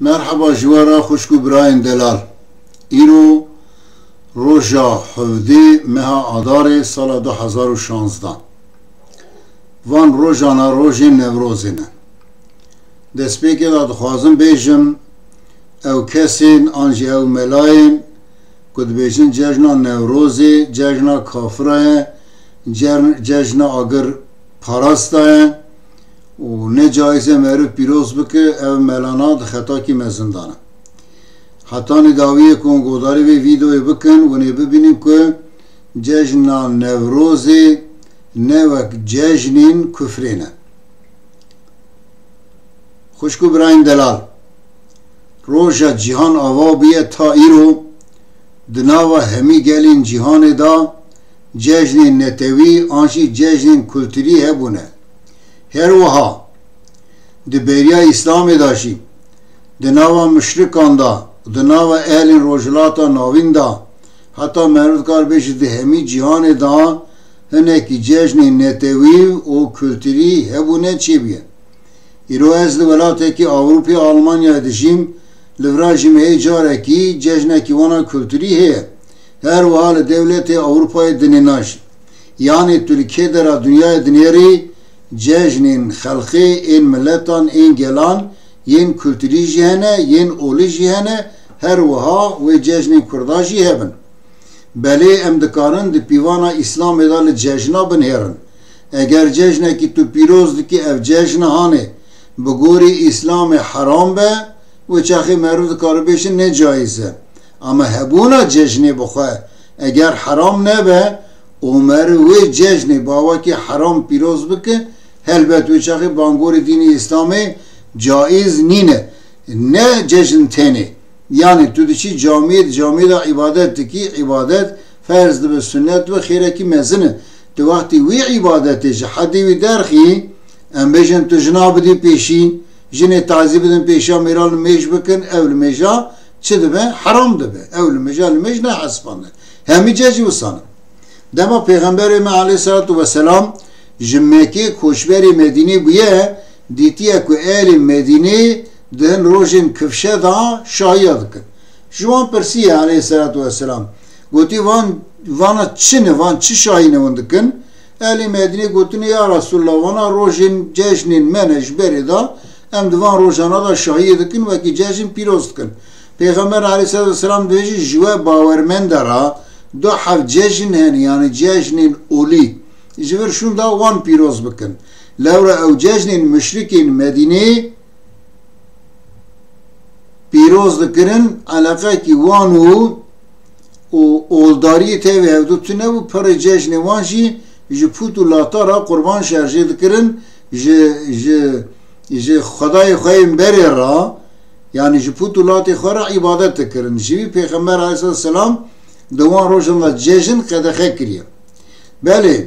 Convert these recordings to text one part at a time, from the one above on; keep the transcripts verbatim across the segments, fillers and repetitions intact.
Merheba ji we re xwişk û birayên delal. Îro roja hevdê meha Adarê sala du hezar û şanzde. Van rojana rojên Newrozê ne. Destpêkê de dixwazim bêjim, ew kesên an jî ew melayên ku dibêjin cejna Newrozê cejna kafira ye, cer-, cejna agir parasta ye û ne caiz e meriv pîroz bike, ev melana di xetakî mezin de ne. Hetanî dawiyê ku hûn guhdarî vê vîdeoyê bikin, hûn ê bibînin ku cejna Newrozê ne wek cejnên kufrê ne. Xwişk û birayên delal, roja cîhan ava bûye ta îro, di nava hemî gelên cîhanê de cejnên netewî an jî cejnên kulturî hebûne. Her wiha di beriya Îslamê de jî, di nava muşrikan de, di nava ehlên Rojhilata Navîn de, heta meriv dikar bêje di hemî cîhanê de hinekî cejnên netewî û kulturî hebûne çêbûye. Îro ez li welatekî Ewropê, Almanyayê dijîm, li vira jî me hê carekî cejnekî wana kulturî heye. Her wiha li dewletê Ewropayê dinêna jî. Yanê tu li kê dera dinyayê dinêrî, cejnên xelkê, ên miletan, ên gelan, yên kulturî jî hene, yên olî jî hene, her wiha wê cejnên kurda jî hebin. Belê em dikarin di pîvana Îslamê de li cejna binêrin. Eger cejnekî tu pîroz dikî ev cejna hanê bi gorî Îslamê heram be, wê çaxê meriv dikare bêje ne caiz e. Ama hebûna cejnê bi xwe, eger heram nebe û meriv wê cejnê bi awakî heram pîroz bike, helbet wê çaxê bangorê dînê Îslamê caiz nîne. Ne cejn tenê. Yanî tu diçî camiyê, di camiyê de îbadet dikî, îbadet ferz dibe, sunnet dibe, xêrekî mezin e. Tu wextî wî îbadetê ji hedê wî derxî, em bêjin tu jina bidî pêşî, jinê tazî bidin pêşiya mêra limêj bikin, ew limêja çi dibe? Heram dibe. Ew limêja limêj nehesibandin. Hemî cejî wisan in. Dema Pêxemberê me aleyhisselatu vesselam ji Mekkê koçberê Medînê bûye, dîtiye ku ehlê Medînê di hin rojên kifşe de şahiya dikin. Ji wan pirsiye aleyhisselatu vesselam. Gotî, van, vana çi ne, van çi şahî ne hûn dikin? Ehlê Medînê gotine, ya Resulallah, vana rojên cejnên me ne ji berê de, em di van rojana de şahiyê dikin, wekî cejn pîroz dikin. Pêxember aleyhisselatu vesselam dibêje, ji we bawermende re du heb cejn hene, yanî cejnên olî. Ji vir şûn de wan pîroz bikin. Lewra ew cejnên muşrikên Medînê pîroz dikirin, eleqekî wan û, û oldariyê tevê hevdu tune bû, pirê cejnê wan jî ji pût û lata re qurban şerjê dikirin, ji, ji, ji xwedayê xwe yên berê re, yanî ji pût û latê xwe re îbadet dikirin. Ji vî Pêxember aleyhisselatu vesselam di wan rojan de cejn qedexe kiriye. Belê,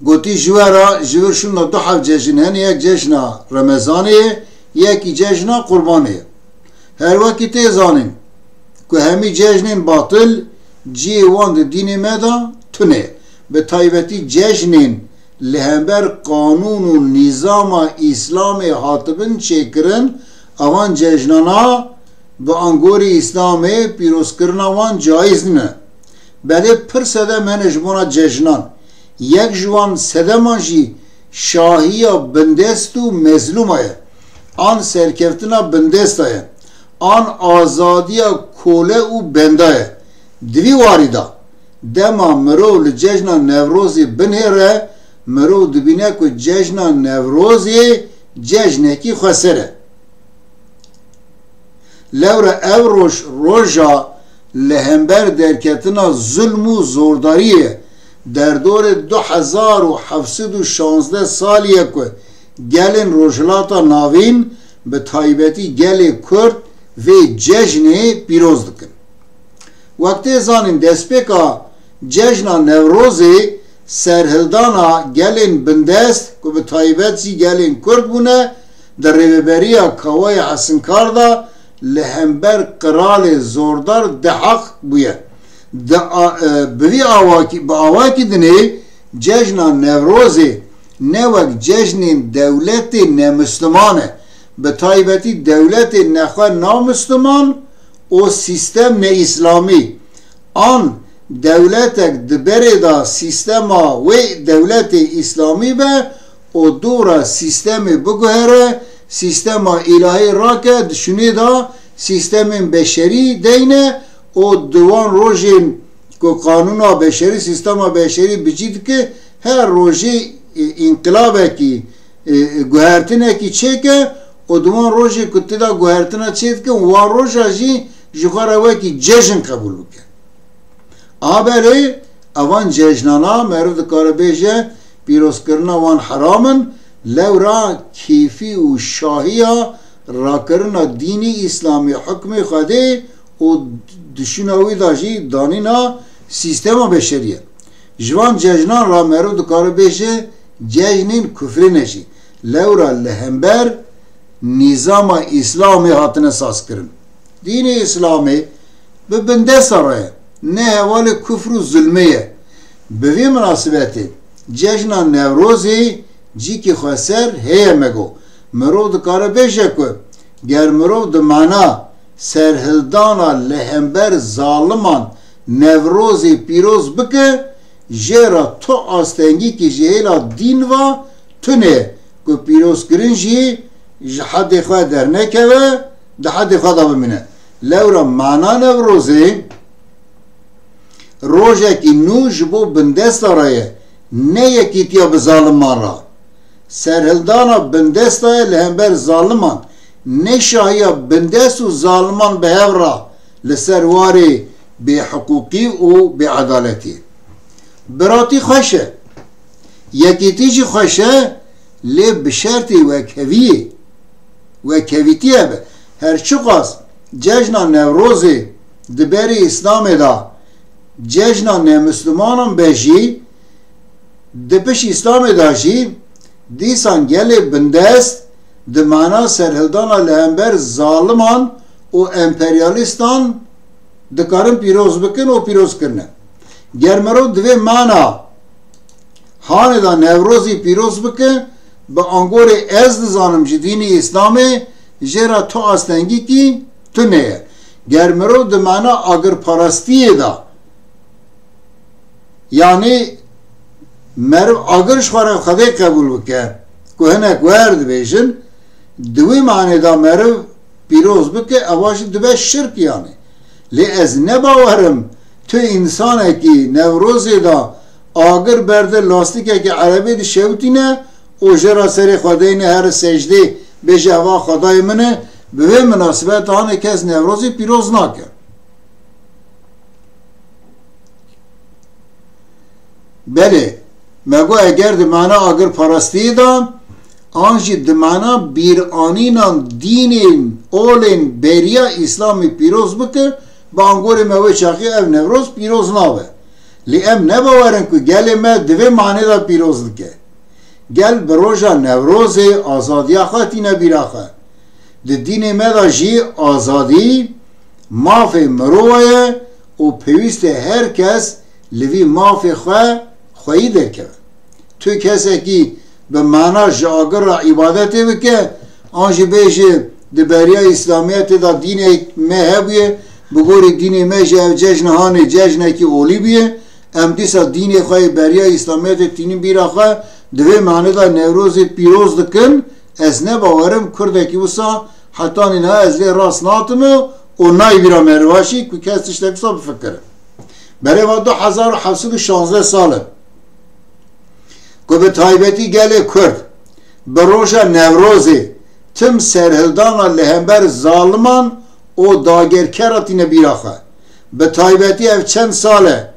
gotî, ji we re, ji vir şûna du heb cejn hene, yek cejna Remezanê ye, yekî cejna Qurbanê ye. Her wekî tê zanîn ku hemî cejnên batil cihê wan di dînê me de tune ye. Bi taybetî cejnên li hember qanûn û nîzama Îslamê hatibin çêkirin, evan cejnana bi angorî Îslamê pîrozkirina wan caiz nîne. Belê pir sedem hene ji bona cejnan. Yek ji wan sedeman jî şahiya bindest û mezlûma ye. An serkeftina bindesta ye. An azadiya kole û benda ye. Di vî warî de dema mirov li cejna Newrozê binêre, mirov dibîne ku cejna Newrozê cejnekî xweser e. Lewra ev roj, roja li hember derketina zulm û zordariyê, derdorê du hezar û heft sed û şazdeh salî ye ku gelên Rojhilata Navîn, bi taybetî gelê Kurd, vê cejnê pîroz dikin. Wek tê zanîn, destpêka cejna Newrozê serhildana gelên bindest ku bi taybet jî gelên Kurd bûne, di rêveberiya Kawayê Hesinkar de li hember qiralê zordar Dehaq bûye. Di a-, e, bi vî awakî, bi awakî dinê cejna Newrozê ne wek cejnên dewletê nemisliman e, bi taybetî dewletê nexwe namisliman û sîstem neîslamî an dewletek di berê de sîstema wê dewletê îslamî be û dû re sîstemê biguhere, sîstema îlahî rake, di şûnê de sîstemên beşerî deyne û di wan rojên ku qanûna beşerî, sîstema beşerî bi cî dike, her rojê, e, înqilabekî, e, guhertinekî çêke û di wan rojê ku tê de guhertina çêdike, wan roja jî ji xwe re wekî cejn qebûl bike. A belê evan cejnana meriv dikare bêje, pîrozkirina wan heram in, lewra kêfî û şahiya rakirina dînî îslamî, hukmê Xwedê û di şûna wî de jî danîna sîstema beşerî ye. Ji van cejnan re meriv dikare bêje cejnên kufrê ne jî. Lewra li hember nîzama Îslamê hatine sazkirin. Dînê Îslamê bi bindesta re ye, ne hevalê kufr û zulmê ye. Bi vê minasibetê cejna Newrozê cîkî xweser heye me got. Mirov dikare bêje ku ger mirov di mana serhildana li hember zaliman Newrozê pîroz bike, jê re tu astengîkî ji hêla dîn ve tune ye ku pîrozkirin jî ji hedê xwe dernekeve, di hedê xwe de bimîne. Lewra mana Newrozê rojekî nû ji bo bindesta re ye, ne yekîtiya bi zaliman re. Serhildana bindesta ye li hember zaliman, ne şahiya bindest û zaliman bi hev re li ser warê bêhiqûqî û bêedaletî. Biratî xweş e, yekîtî jî xweş e, lê bi şertê wekheviyê, wekhevîtî hebe. Her çiqas cejna Newrozê di berê Îslamê de cejna nemislimanan be jî, di pişt Îslamê de jî dîsan gelê bindest di mana serhildana li hember zaliman û emperyalîstan dikarin pîroz bikin û pîroz kirine. Ger mirov divê mana hanê de Newrozî pîroz bike, bi angorê ez dizanim ji dînî Îslamê jê re tu astengîkî tune ye. Ger mirov di mana agirparastiyê de, yanî meriv agir ji xwe re Xwedê qebûl bike, ku hinek wer dibêjin, di wê manê de meriv pîroz bike, eva jî dibe şirk yanî. Lê ez ne bawer im tu însanekî Newrozê de agir berde lastîkekî erebê dişewitîne û jê re serê xwe deyne here secdê, bêje eva Xwedayê min e, bi vê minasibeta hanê kes Newrozê pîroz nake. Belê, me got eger di mana agirparastiyê de, an jî di mana bîranînan dînên olên beriya Îslamê pîroz bike, bi angorê me wê çaxê ev Newroz pîroz nabe. Lê em ne bawer in ku gelê me di vê manê de pîroz dike. Gel bi roja Newrozê azadiya xwe tîne bîra xwe. Di dînê me de jî azadî mafê mirova ye û pêwîst e her kes li vî mafê xwe xweyî derkeve. Tu kesekî bi mana ji agir re îbadetê bike, an jî bêje di beriya Îslamiyetê de dînê me hebûye, bi gorî dînê me jî ev cejn hanê cejnekî olî bûye, em dîsa dînê xwe yê beriya Îslamiyetê tînin bîra xwe, di vê manê de Newrozê pîroz dikin, ez ne bawer im Kurdekî wisa hetanî niha ez lê rast natime û nayê bîra meriva jî ku kes tiştek wisa bifikire. Berê va du hezar û heft sed û şazdeh sal e ku bi taybetî gelê Kurd bi roja Newrozê tim serhildana li hember zaliman û dagirkera tîne bîra xwe. Bi taybetî ev çend sal e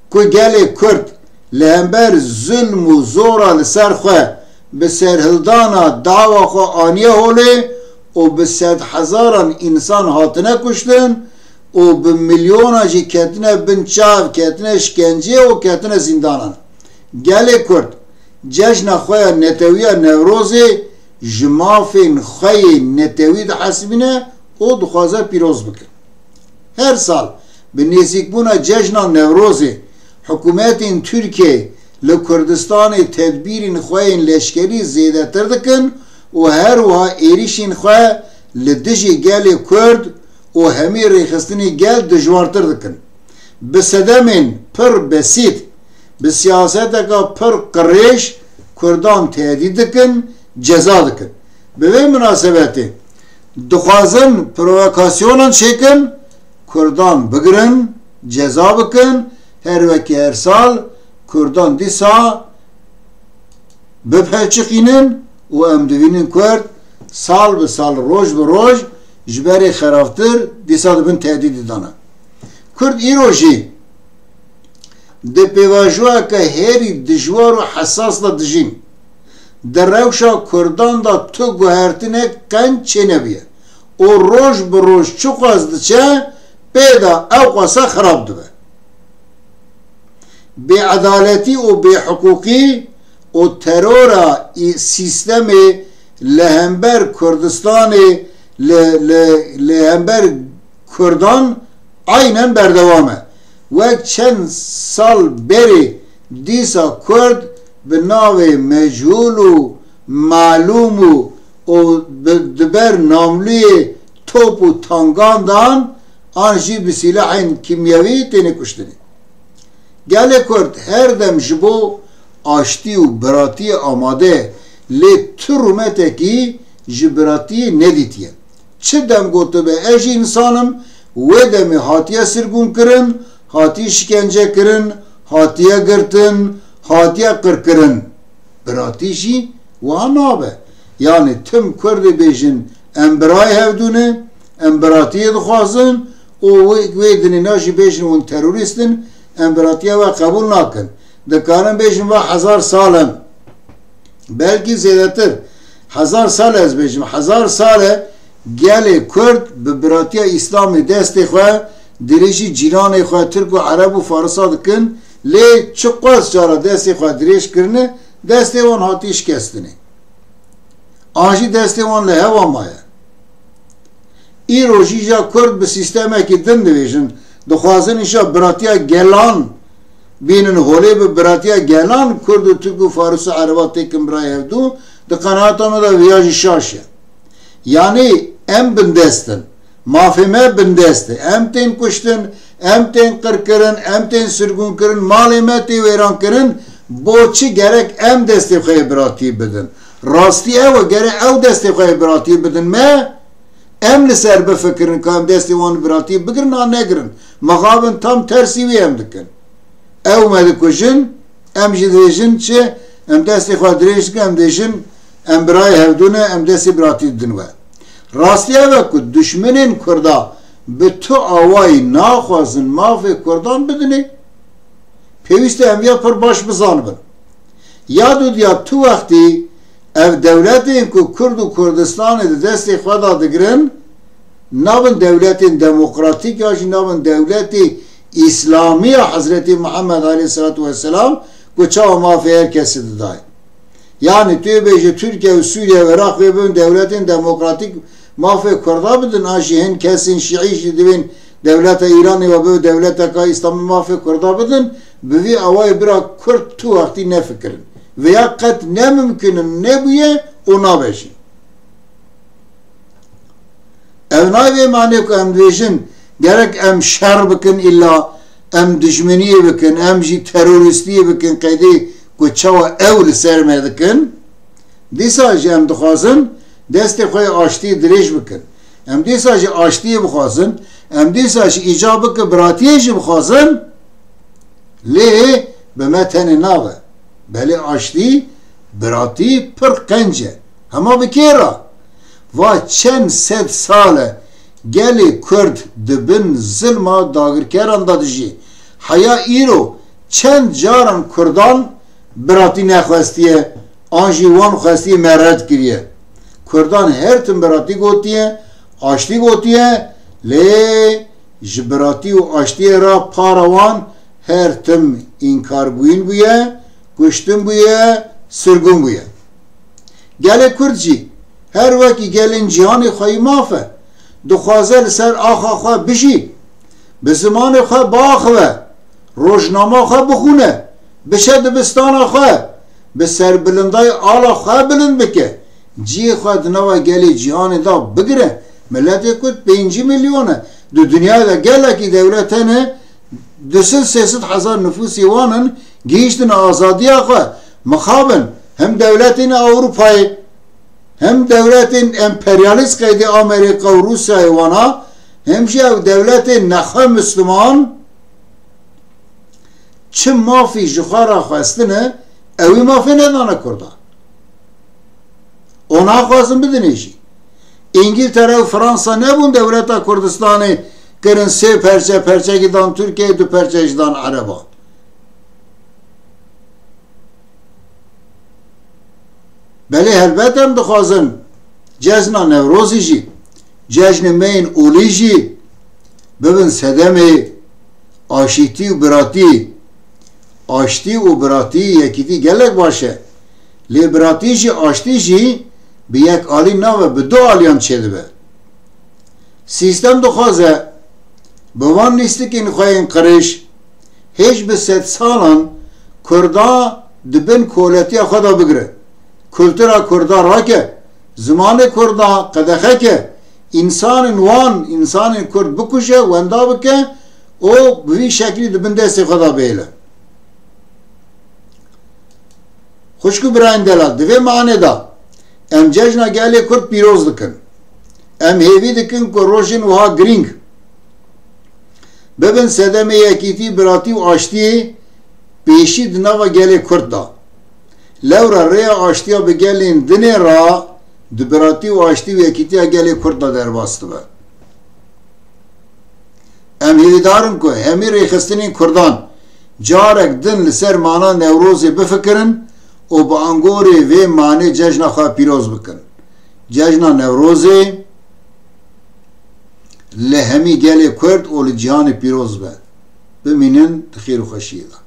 ku gelê Kurd li hember zulm û zora li ser xwe bi serhildana dawa xwe aniye holê û bi sedhezaran însan hatine kuştin û bi milyona jî ketine bin çav, ketine şkenceyê û ketine zîndanan. Gelê Kurd cejna xwe ya netewiya Newrozê ji mafên xwe yê netewî dihesibîne û dixwaze pîroz bike. Her sal bi nêzîkbûna cejna Newrozê, hikûmetên Tirkiyeyê li Kurdistanê tedbîrên xwe yên leşkerî zêdetir dikin û her wiha êrîşên xwe li dijî gelê Kurd û hemî rêxistinê gel dijwartir dikin. Bi sedemên pir besît, bi siyaseteka pir qirêj Kurdan tehdît dikin, ceza dikin. Bi vê minasebetê dixwazin provokasyonan çêkin, Kurdan bigirin, ceza bikin, her wekî her sal Kurdan dîsa bipelçiqînin û em dibînin Kurd sal bi sal, roj bi roj ji berê xerabtir dîsa dibin tehdîdê dana. Kurd îro jî di pêvajoyeke herî dijwar û hesas de dijîn. Di rewşa Kurdan de tu guhertinek qenc çênebûye û roj bi roj çiqas diçe, pê de ew qasa xirab dibe. Bêedaletî û bêhiqûqî û terora î-, sîstemê li hember Kurdistanê, li, li, li hember Kurdan aynen berdewam e. Wek çend sal berê dîsa Kurd bi navê mechûl û malûm û, û bi, di ber namlûyê top û tangan dan an jî bi sîlehên kîmyewî têne kuştinê. Gelê Kurd her dem ji bo aştî û biratiyê amade ye, lê tu rûmetekî ji biratiyê nedîtiye. Çi dem gotibe, ez jî însan im, wê demê hatiye sirgûnkirin, hatiye şikence kirin, hatiye girtin, hatiye qirkirin. Biratî jî wiha nabe. Yanî tim Kurdê bêjin, em birayê hevdû ne, em biratiyê dixwazin û wê, wê dinê na jî bêjin hûn terorîst in, em biratiya we qebûl nakin. Dikarin bêjin va hezar sal in. Belkî zêdetir. Hezar sal ez bêjim. Hezar sal e gelê Kurd bi biratiya Îslamê destê xwe dirêjî cîranê xwe Tirk û Ereb û Farisa dikin. Lê çiqas cara destê xwe dirêj kirine, destê wan hatî şikestinê. An jî destê wan li hewa maye. Îro jî ja Kurd bi sîstemekî din dibêjin. Dixwazin îşa biratiya gelan bînin holê, bi biratiya gelan Kurd û Tirk û Faris û Ereba têkin birayê hevdû. Di qenaeta me de viya jî şaş e. Yanî em bindest in. Mafê me bindest e. Em tên kuştin, em tên qirkirin, em tên sirgûnkirin, malê me tê wêrankirin. Bo çi gerek em destê xwe yê biratiyê bidin? Rastî ew e, gerek ew destê xwe yê biratiyê bidin me. Em li ser bifikirin ka em destê wan biratiyê bigirin an negirin. Mixabin tam tersî wî em dikin. Ew me dikujin, em jî dibêjin çi? Em destê xwe dirêj dikin, em dibêjin em birayê hevdû ne, em destê biratî didin we. Rastî ev e ku duşmenên Kurda bi tu awayî naxwazin mafê Kurdan bidinê. Pêwîst e em ya pir baş bizanibin. Ya dûdiya tu wextî ev dewletên ku Kurd û Kurdistanê di destê xwe de digirin, nabin dewletên demokratîk ya jî nabin dewletê Îslamî ya Hezretî Muhammed aleyhisselatu vesselam ku çawa mafê her kesî didayê. Yanî tu yê bêjî Tirkiye û Sûriye û Iraq wê bibin dewletên demokratîk mafê Kurda bidin, an jî hin kesên şîî jî divên dewleta Îranê ve bibe dewleteka Îslamî mafê Kurda bidin, bi vî awayê bira Kurd tu wextî nefikirin. Vêya qet ne mimkun in, nebûye û nabe jî. Ev nayê vê manê ku em dibêjin gerek em şer bikin, îlla em dijminiyê bikin, em jî terorîstiyê bikin, qeydê ku çawa ew li ser me dikin. Dîsa jî em dixwazin destê xwe yê aştiyê dirêj bikin. Em dîsa jî aştiyê bixwazin, em dîsa jî îcab bike biratiyê jî bixwazin. Lê bi me tenê nabe. Belê aştî, biratî pir qenc e. Hema bi kê re? Va çend sed sal e gelê Kurd di bin zilma dagirkeran de dijî. Heya îro çend caran Kurdan biratî nexwestiye, an jî wan xwestiye me red kiriye. Kurdan her tim biratî gotiye, aştî gotiye, lê ji biratî û aştiyê re para wan her tim înkarbûyîn bûye, kuştin bûye, sirgûn bûye. Gelê Kurd jî her wekî gelên cîhanê xweyî maf e. Dixwaze li ser axa xwe bijî, bi zimanê xwe biaxive, rojnama xwe bixwîne, biçe dibistana xwe, bi serbilindayê ala xwe bilind bike, Cihê xwe di nava gelê cîhanê de bigire. Miletê Kurd pêncî milyon e. Di dinyayê de gelekî dewlet hene, du sed sê sed hezar nifûsê wan in, gihîştine azadiya xwe. Mixabin, hem dewletên Ewropayê, hem dewletên emperyalîst qeydê Amerîka û Rûsyayê wana, hem jî ew dewletên nexwe Misliman, çi mafî ji xwe re xwestine, ew ê mafê nedane Kurda. O naxwazin bidinê jî. Îngiltere û Fransa nebûn dewleta Kurdistanê kirin sê perçe, perçekî dan Tirkiyeyê, du perçe jî dan Ereba. Belê helbet em dixwazin cejna Newrozî jî, cejnê me yên olî jî bibin sedemê aşîtî û biratî. Aştî û biratî, yekîtî gelek baş e. Lê biratî jî, aştî jî bi yek alî nabe, bi du aliyan çêdibe. Sîstem dixwaze bi van lîstikên xwe yên qirêj hêj bi sedsalan Kurda di bin koletiya xwe de bigire. Kultura Kurda rake, zimanê Kurda qedexe ke, însanên wan, însanên Kurd bikuje, wenda bike û bi vî şeklî di bin destê xwe de bihêle. Xwişk û birayên delal, di vê manê de em cejna gelê Kurd pîroz dikin. Em hêvî dikin ku rojên wiha girîng bibin sedemê yekîtî, biratî û aştiyê pêşî di nava gelê Kurd de. Lewra rêya aştiya bi gelên dinê re di biratî û aştî û yekîtiya gelê Kurd de derbas dibe. Em hêvîdar in ku hemî rêxistinên Kurdan carek din li ser mana Newrozê bifikirin û bi angorê vê manê cejna xwe pîroz bikin. Cejna Newrozê li hemî gelê Kurd û li cîhanê pîroz be. Bimînin di xêr û xweşiyê de.